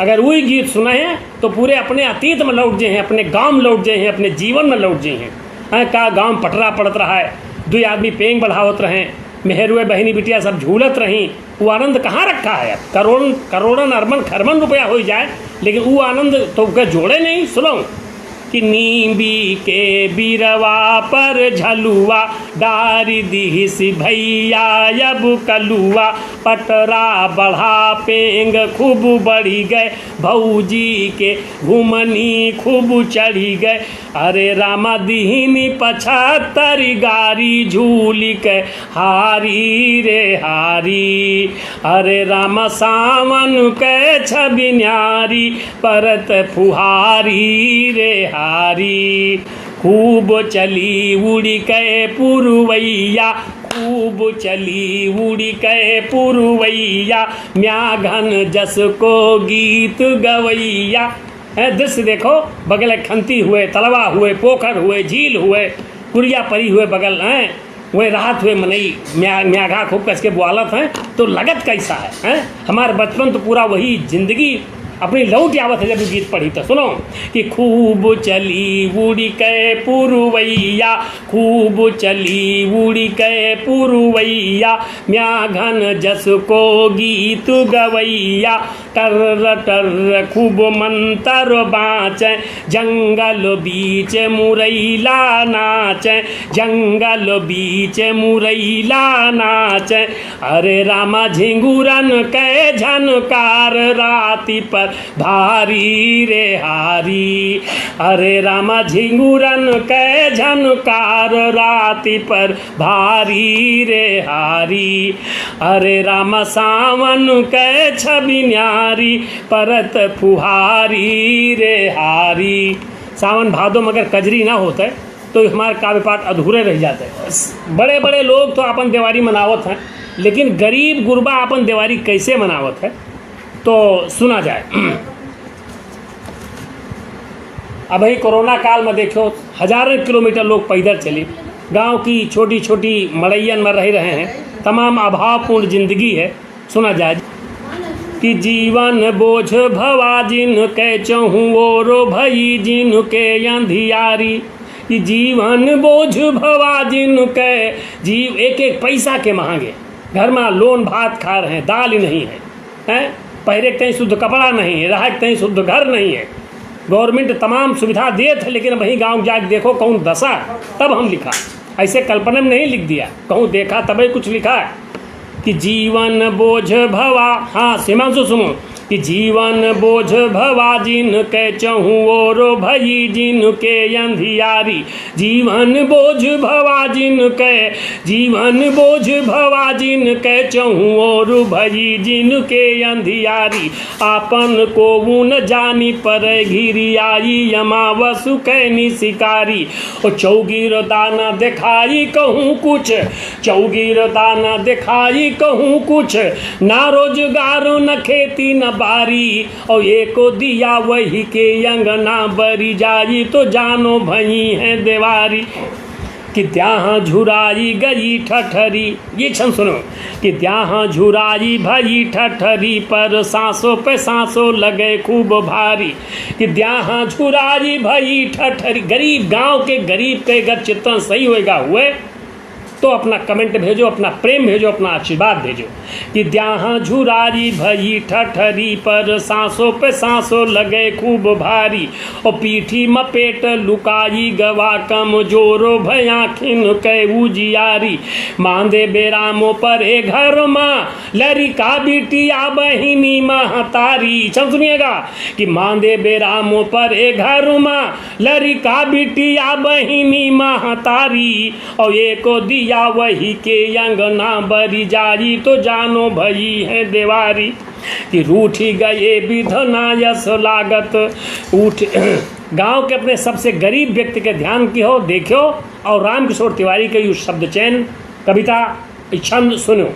अगर वही गीत सुने हैं तो पूरे अपने अतीत में लौट जाए हैं, अपने गांव में लौट जाए हैं, अपने जीवन में लौट जाए हैं। हैं, का गांव पटरा पड़त रहा है, दुई आदमी पेंग बढ़ावत रहे, मेहरुए बहिनी बिटिया सब झूलत रही, वो आनंद कहाँ रखा है? अब करोड़न करोड़न अरबन खरबन रुपया हो जाए, लेकिन वो आनंद तो ओके जोड़े नहीं। सुनो कि नींबी के बिरवा पर झलुआ, डारी दिहिस भैया अब कलुआ। पटरा बढ़ा पेंग खूब बढ़ी गए, भौजी के घुमनी खूब चढ़ी गए। अरे रामा दिहिनी पचहत्तर गारी झूली के हारी रे हारी। अरे रामा सावन के छबि न्यारी, परत फुहारी रे हारी। खूब चली उड़ी के पुरवैया, खूब चली उड़ी के पुरवैया, म्याघन जस को गीत गवैया। हैं, दृश्य देखो, बगल खंती हुए, तलवा हुए, पोखर हुए, झील हुए, कुरिया परी हुए बगल, हैं, वहीं रहत हुए मनई म्या-, म्याघा खूब कस के बुआलत हैं, तो लगत कैसा है, हैं? हमार बचपन तो पूरा वही जिंदगी अपनी लौट आवत है जब ये गीत पढ़ी तो। सुनो कि खूब चली उड़ी के पुरवैया, खूब चली उड़ी के पुरवैया, म्याघन जस को गीत गवैया। टर्र टर्र खूब मंतर बाँचै, जंगल बीच मुरैला नाचै, जंगल बीच मुरैला नाचै। अरे रामा झिंगुरन के झनकार राति पर भारी रे हारी। अरे रामा झिंगुरन के झनकार राति पर भारी रे हारी। अरे रामा सावन के छबि न्यारी, परत फुहारी रे हारी। सावन भादो में अगर कजरी ना होते तो हमार काव्य पाठ अधूरे रह जाते। बड़े बड़े लोग तो अपन देवारी मनावत हैं, लेकिन गरीब गुरबा अपन देवारी कैसे मनावत है, तो सुना जाए। अबही कोरोना काल में देखो, हजारन किलोमीटर लोग पैदल चली, गांव की छोटी छोटी मड़ैयन में रह रहे हैं, तमाम अभावपूर्ण जिंदगी है। सुना जाए कि जीवन बोझ भवा जिनके चहुँ ओर भई जिनके अंधियारी। कि जीवन बोझ भवा जिनके, जीव एक एक पैसा के मांगे, घर में लोन भात खा रहे हैं, दाल ही नहीं है, हैं? पहिरे के तहीं शुद्ध कपड़ा नहीं है, रहे के तहीं शुद्ध घर नहीं है। गवर्नमेंट तमाम सुविधा देत है, लेकिन वहीं गांव जाके देखो कौन दशा है, तब हम लिखा, ऐसे कल्पना में नहीं लिख दिया, कहूँ देखा तबे कुछ लिखा है। कि जीवन बोझ भवा, हाँ, हिमांशु सुनो, कि जीवन बोझ भवा जिनके चहुँ ओर भई जिनके अंधियारी। जीवन बोझ भवा जिनके, जीवन बोझ भवा जिनके चहुँ ओर भई जिनके अंधियारी। आपन कोऊ न जानी परै घिरियाई अमावसु कैनी शिकारी। ओ चौगिर दाना देखाई कहूँ कुछ, चौगिर दाना देखाई कहूँ कुछ, ना रोजगार न खेती न बारी। और एको दिया वही के अंगना बरी जाई तो जानो भई है देवारी। कि द्याहाँ झुराई गई ठठरी, ये छंद सुनो, कि द्याहाँ झुराई भई ठठरी, पर सांसों पे सांसों लगे खूब भारी। कि द्याहाँ झुराई भई ठठरी, गरीब, गांव के गरीब के अगर चित्रण सही होएगा हुए, तो अपना comment भेजो, अपना प्रेम भेजो, अपना आशीर्वाद भेजो। कि द्याहाँ झुराई भई ठठरी, पर सांसों पे सांसों लगे खूब भारी। ओ पीठी म पेट लुकाई गवा, कमजोरो भय आँखिन कै उजियारी। मांदे बेरामो परे घर मा, लरिका बिटिया बहिनी महतारी। छंद सुनिएगा कि मांदे बेरामो परे घर मा, लरिका बिटिया बहिनी महतारी। और एको दिया वही के अंगना बरी जाई, तो जानो भई है देवारी। कि रूठी गए बिधना यस लागत। उठ गांव के अपने सबसे गरीब व्यक्ति के ध्यान किहो, देखियो, और रामकिशोर तिवारी के यू शब्द चयन, कविता, ई छंद सुनो।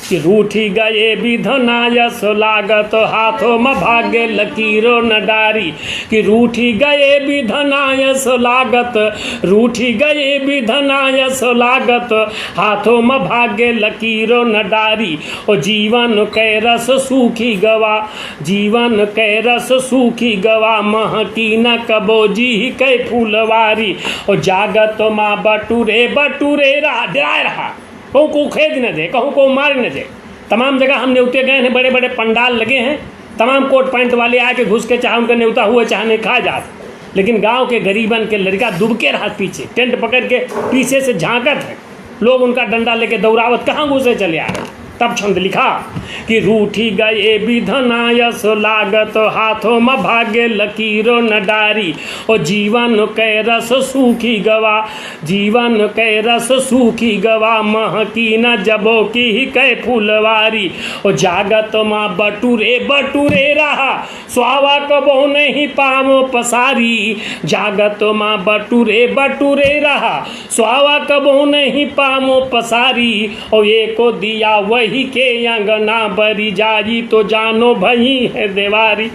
कि रूठी गए बिधना यस लागत, हाथों म भाग्य लकीरो न डारी। कि रूठी गए बिधना यस लागत, रूठी गए बिधना यस लागत, हाथों म भाग्य लकीरो न डारी। ओ जीवन कै रस सूखी गवा, जीवन कै रस सूखी गवा, महकी न कबो जीह कै फुलवारी। ओ जागत मा बटुरे बटुरे रहा, डराए रहा, कहूँ को खेद न दे, कहूँ को मार न दे। तमाम जगह हम नेवते गए हैं, बड़े बड़े पंडाल लगे हैं, तमाम कोट पैंट वाले आके घुस के, चाहे उनका नेवता हुआ चाहे नहीं, खा जात, लेकिन गांव के गरीबन के लड़का दुबके रहत पीछे, टेंट पकड़ के पीछे से झांकत है, लोग उनका डंडा लेके दौड़ावत कहाँ घुसे चले आ रहे। तब छंद लिखा कि रूठी गए बिधना यस लागत, हाथों म भाग्य लकीरो न डारी। ओ जीवन कै रस सूखी गवा, जीवन कै रस सूखी गवा, महकी न जबो की कै फुलवारी। ओ जागत मा बटुरे बटुरे रहा, स्वावा कबो नहीं पावो पसारी। जागत मा बटुरे बटुरे रहा, स्वावा कबो नहीं पावो पसारी। ओ एको दिया वही के अंगना बरी जाई, तो जानो भई है देवारी।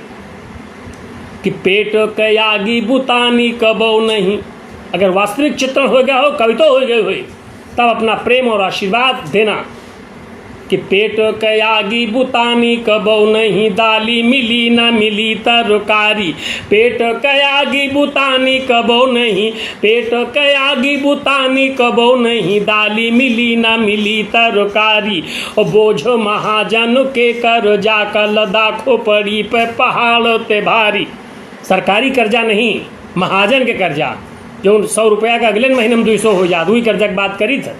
कि पेट कै आगी बुतानी कबो नहीं, अगर वास्तविक चित्रण हो गया हो, कविता हो गई हो, तब अपना प्रेम और आशीर्वाद देना। कि पेट कै आगी बुतानी कबो नहीं, दाली मिली ना मिली तरकारी। पेट कै आगी बुतानी कबो नहीं, पेट कै आगी बुतानी कबो नहीं, दाली मिली ना मिली तरकारी। ओ बोझ महाजन के कर्जा, कलदा खोपड़ी पे पहाड़ ते भारी। सरकारी कर्जा नहीं, महाजन के कर्जा, जौन सौ रुपया का अगले महीने में दुई सौ हो जात, वही कर्जा की बात करी था।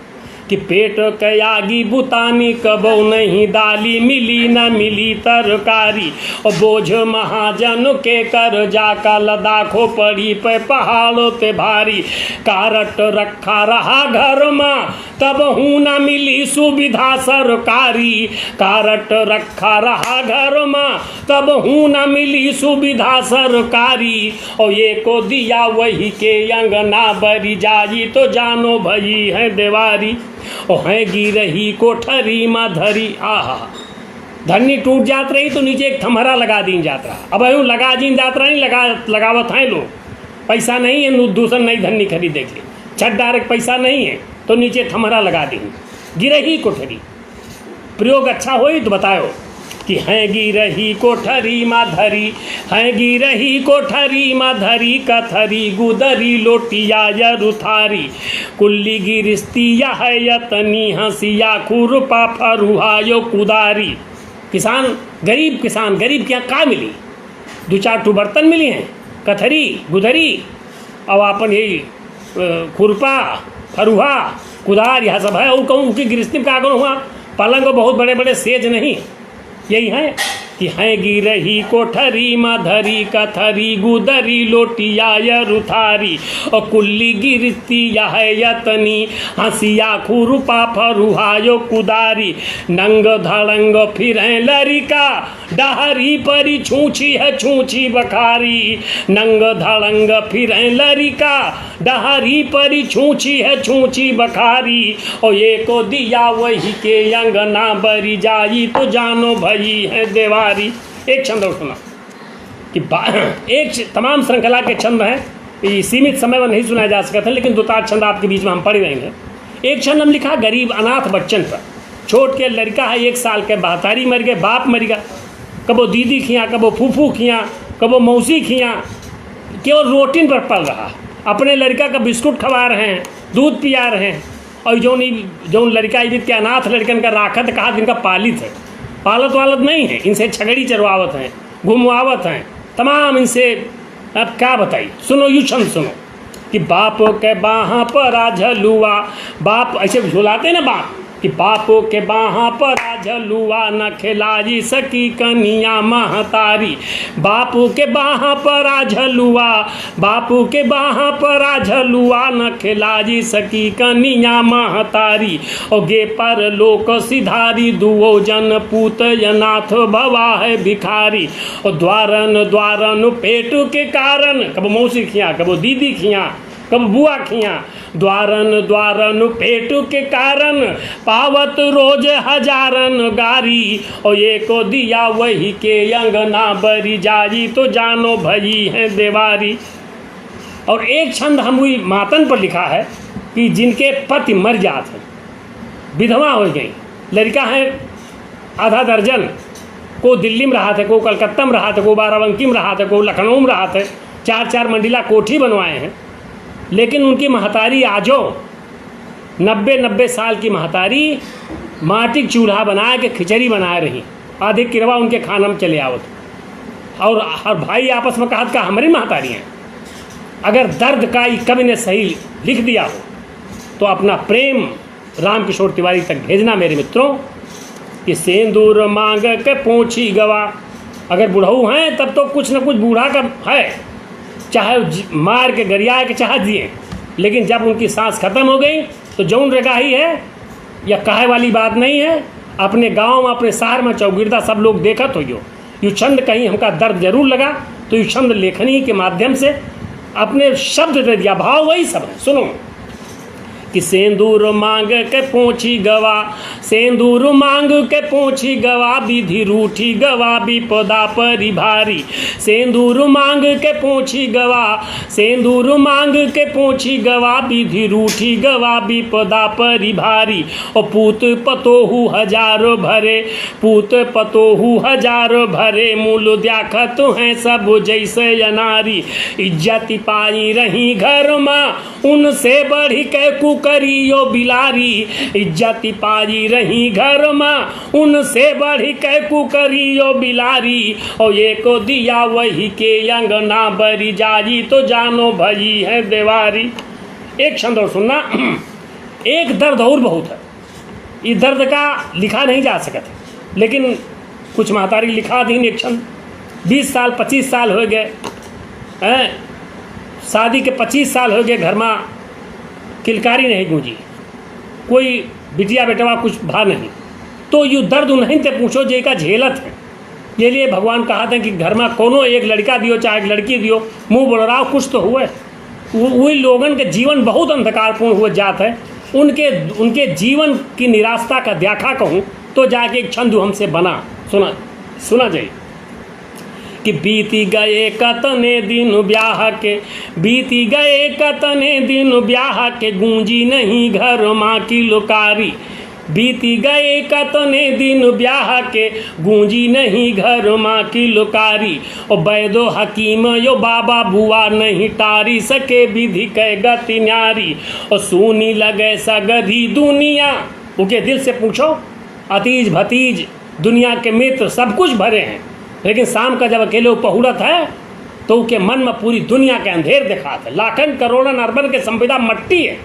कि पेट कै आगी बुतानी कबो नहीं, दाली मिली न मिली तरकारी। ओ बोझ महाजन के कर्जा, कलदा खोपड़ी पे पहाड़ो ते भारी। कारट रखा रहा घर मा, तब हूँ न मिली सुविधा सरकारी। कारट रखा रहा घर मा, तब हूँ न मिली सुविधा सरकारी। ओ एको दिया वही के अंगना बरी जाई, तो जानो भई है देवारी। ओ हैं गिरही कोठरी मा धरी, आहा, धन्नी टूट जात रही तो नीचे एक थम्हरा लगा दीन जात रहा। अब यूं लगा दीन जात रहा, नहीं लगा, लगावत हैं लोग। पैसा नहीं है, नू-, दूसर नई धन्नी खरीदे के। छत डारे के पैसा नहीं है, तो नीचे थम्हरा लगा दीन। गिरही कोठरी। प्रयोग अच्छा होई तो बतायो। कि हैं गिरही कोठरी मा धरी, हैं गिरही कोठरी मा धरी, कथरी गुदरी लोटिया यरु थारी। कुल्ली गिरिस्ती यह यतनी, हंसिया खुरपा फरुहा यो कुदारी। किसान, गरीब किसान, गरीब के यहाँ का मिली? दो चार ठो बर्तन मिली हैं, कथरी, गुदरी, और आपन यही, अ, खुरपा, फरुहा, कुदार, यह सब है। और कहूँ उनकी गिरस्ती में का करो हुआ, पलंग बहुत बड़े बड़े सेज नहीं, यही है कि हैं गिरही कोठरी मा धरी, कथरी गुदरी लोटिया यरु थारी। और कुल्ली गिरस्ती यह यतनी, हंसिया खुरपा फरुहा यो कुदारी। नंग धड़ंग फिरें लरिका, डहरी परी छूछी है छूछी बखारी। नंग धड़ंग फिरें लरिका, डहरी परी छूछी है छूछी बखारी। ओ एको दिया वही के अंगना बरी जाई, तो जानो भई है देवारी। एक छंद और सुना कि बा-, एक छ-, तमाम श्रृंखला के छंद हैं, ई सीमित समय में नहीं सुनाए जा सकत है, लेकिन दो चार छंद आपके बीच में हम पढ़ रहे हैं। एक छंद हम लिखा गरीब अनाथ बच्चन पर। छोट के लड़का है, एक साल के, महतारी मरि गए, बाप मरि गया, कबो दीदी खिया, कबो फूफू खिया, कबो मौसी खिया, केवल रोटिन पर पल रहा। अपने लड़का का बिस्कुट खवा रहे हैं, दूध पिया रहे हैं, और जौन ई, जौन लड़का ई के अनाथ लड़कन का राखत, कहा इनका पालित है, पालत वालत नहीं है, इनसे छगड़ी चरवावत हैं, घुमवावत हैं, तमाम इनसे। अब क्या बताई, सुनो, यू छंद सुनो कि बाप के बाहाँ पर आ झलुआ, बाप ऐसे झुलाते ना बाप, कि बाप के बाहाँ पर आ झलुआ, न खेलाई सकी कनिया महतारी। बाप के बाहाँ पर आ झलुआ, बाप के बाहाँ पर आ झलुआ, न खेलाई सकी कनिया महतारी। ओ गे परलोक सिधारी, दुओ जन पूत अनाथ भवा है भिखारी। ओ द्वारन द्वारन पेट के कारण, कबो मौसी खिया, कबो दीदी खिया, कबो बुआ खिया, द्वारन द्वारन पेट के कारण, पावत रोज हजारन गारी। ओ एको दिया वही के अंगना बरि जाई, तो जानो भई है देवारी। और एक छंद हम वही मातन पर लिखा है कि जिनके पति मर जात हैं, विधवा होइ गई, लड़का है आधा दर्जन, को दिल्ली में रहत है, को कलकत्ता में रहत है, को बाराबंकी में रहत है, को लखनऊ में रहत है, चार चार मंजिला कोठी बनवाए हैं, लेकिन उनकी महतारी आजो नब्बे नब्बे साल की महतारी माटी के चूल्हा बनाए के खिचड़ी बनाए रही, आधे किरवा उनके खाना में चले आवत। और हर भाई आपस में कहत का हमरी महतारी हैं। अगर दर्द का ई कवि ने सही लिख दिया हो, तो अपना प्रेम राम किशोर तिवारी तक भेजना, मेरे मित्रों, कि सेंदूर मांग के पोंछी गवा। अगर बुढ़ऊ हैं, तब तो कुछ न कुछ बूढ़ा का है, चाहे जि-, मार के गरिया के चाहे जिए, लेकिन जब उनकी सांस खत्म हो गई, तो जौन रगाही है, या कहे वाली बात नहीं है। अपने गांव में, अपने शहर में चौगिरदा सब लोग देखत होइयो। यू छंद कहीं हमका दर्द जरूर लगा, तो यू छंद लेखनी के माध्यम से अपने शब्द दे दिया, भाव वही सब है। सुनो कि सेंदूर मांग के पोंछी गवा, सेंदूर मांग के पोंछी गवा, विधि रूठी गवा, विपदा परी भारी। सेंदूर मांग के पोंछी गवा, सेंदूर मांग के पोंछी गवा, विधि रूठी गवा, विपदा परी भारी। ओ पूत पतोहू हजार भरे, पूत पतोहू हजार भरे, मूल द्याखत हैं सब जैसे अनारी। इज्जत पाई रही घर मा, उनसे बढ़ि के कुकरियो बिलारी। इज्जत पाई रही घर मा, उनसे बढ़ि के कुकरियो बिलारी। ओ एको दिया वही के अंगना बरि जाई, तो जानो भई है देवारी। एक छंद और सुनना, एक दर्द और बहुत है। ई दर्द का लिखा नहीं जा सकत, लेकिन कुछ महतारी लिखा दीन एक छंद। बीस साल, पच्चीस साल होइ गए, हैं, शादी के पच्चीस साल होइ गए, घर मा किलकारी नहीं गूंजी, कोई बिटिया बेटवा कुछ भा नहीं। तो यू दर्द उन्हीं ते पूछो जेका झेलत है। ये लिए भगवान कहत हैं कि घर मा कोनो एक लड़का दियो चाहे एक लड़की दियो, मुंह बोलराव कुछ तो हुए। उ-, वही लोगन के जीवन बहुत अंधकारपूर्ण हुए जात है। उनके, उनके जीवन की निराशा का व्याख्या कहूँ तो जाके एक छंद हमसे बना, सुना, सुना जाए कि बीती गए कतने दिन ब्याह के, बीती गए कतने दिन ब्याह के, गूंजी नहीं घर मा किलकारी। बीती गए कतने दिन ब्याह के, गूंजी नहीं घर मा किलकारी। ओ बैदो हकीम यो बाबा बुआ, नहीं टारी सके विधि कै गति न्यारी। ओ सूनी लगे सगरी दुनिया, उके दिल से पूछो, अतीज भतीज दुनिया के मित्र सब कुछ भरे हैं, लेकिन शाम का जब अकेले वो पहुड़त है, तो उके मन मा पूरी दुनिया के अंधेर देखात है। लाखन करोड़न अरबन के संपदा मट्टी है।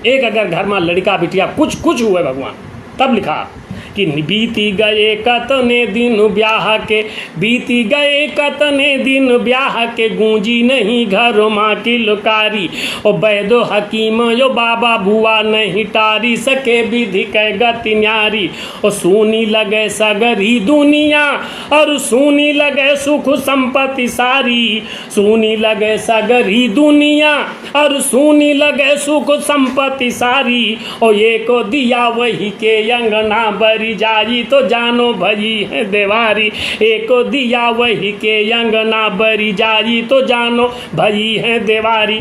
एक अगर घर मा लड़का बिटिया कुछ, कुछ हुए भगवान, तब लिखा कि बीती गए कतने दिन ब्याह के, बीती गए कतने दिन ब्याह के, गूंजी नहीं घर मा किलकारी। ओ बैदो हकीम यो बाबा बुआ, नहीं टारी सके विधि कै गति न्यारी। ओ सूनी लगे सगरी दुनिया, और सूनी लगे सुख संपत्ति सारी। सूनी लगे सगरी दुनिया, और सूनी लगे सुख संपत्ति सारी। ओ एको दिया वही के अंगना बरी बरी जाई तो जानो भई है देवारी, एको दिया वही के अंगना, बरी जाई तो जानो भई है देवारी।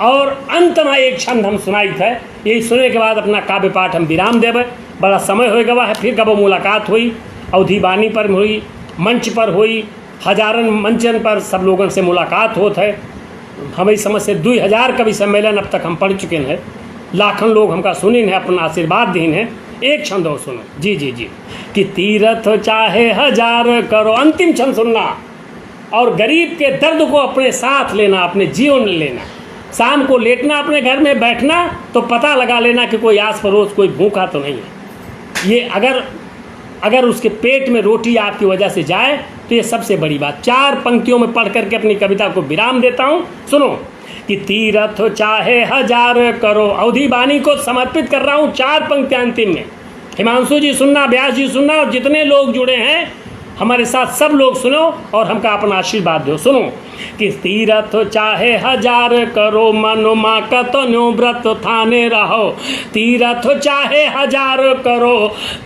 और अंत में एक छंद हम सुनाइत है, यही सुने के बाद अपना काव्य पाठ हम विराम देबे। बड़ा समय हो गवा है, फिर कबो मुलाकात होई, अवधी बानी पर होई, मंच पर होई, हजारन मंचन पर सब लोगन से मुलाकात होत है। हम इस समझ से दुई हजार कवि सम्मेलन अब तक हम पढ़ चुके हैं, लाखन लोग हमका सुनिन है, अपना आशीर्वाद दीन है। एक छंद और सुनो, जी जी जी, कि तीरथ चाहे हजार करो, अंतिम छंद सुनना, और गरीब के दर्द को अपने साथ लेना, अपने जीवन में लेना। शाम को लेटना अपने घर में, बैठना तो पता लगा लेना कि कोई आस पड़ोस कोई भूखा तो नहीं है। ये अगर अगर उसके पेट में रोटी आपकी वजह से जाए तो ये सबसे बड़ी बात। चार पंक्तियों में पढ़ करके अपनी कविता को विराम देता हूँ, सुनो। कि तीरथ चाहे हजार करो, अवधी बानी को समर्पित कर रहा हूँ। चार पंक्तियां अंतिम में। हिमांशु जी सुनना, व्यास जी सुनना, और जितने लोग जुड़े हैं हमारे साथ, सब लोग सुनो और हमका अपना आशीर्वाद दो। सुनो कि तीरथ चाहे हजार करो, मन मा कतन्यो व्रत ठाने रहो। तीरथ चाहे हजार करो,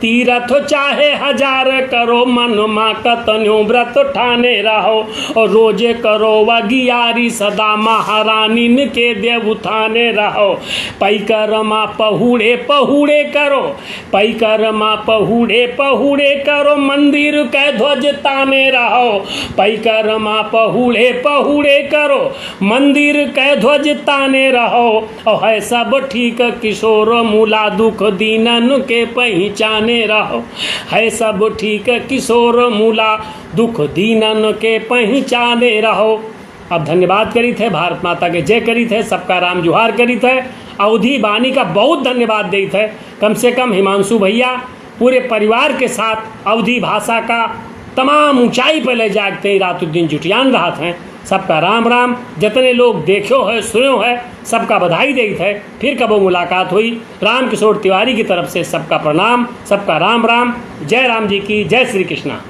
तीरथ चाहे हजार करो, मन मा कतन्यो व्रत ठाने रहो। और रोजे करो अगियारी, सदा महारानीन के देव थाने रहो। पैकर मा पहुड़े पहुड़े करो, पैकर मा पहुड़े पहुड़े करो, मंदिर के ध्वज ताने रहो। पैकर मा पहुड़े पहुड़े करो, मंदिर के ध्वज ताने रहो। और है सब ठीक किशोर मुला, दुख दीनन के पहिचाने रहो। है सब ठीक किशोर मुला, दुख दीनन के पहिचाने रहो। अब धन्यवाद करीत है, भारत माता के जय करीत है, सबका राम जुहार करीत है, अवधी बानी का बहुत धन्यवाद देत है। कम से कम हिमांशु भैया पूरे परिवार के साथ अवधी भाषा का तमाम ऊंचाई पर ले जाके रात दिन जुटियान रहत हैं। सबका राम राम। जितने लोग देख्यो है, सुन्यो है, सबका बधाई देत है। फिर कबो मुलाकात होई। राम किशोर तिवारी की तरफ से सबका प्रणाम, सबका राम राम। जय राम जी की, जय श्री कृष्णा।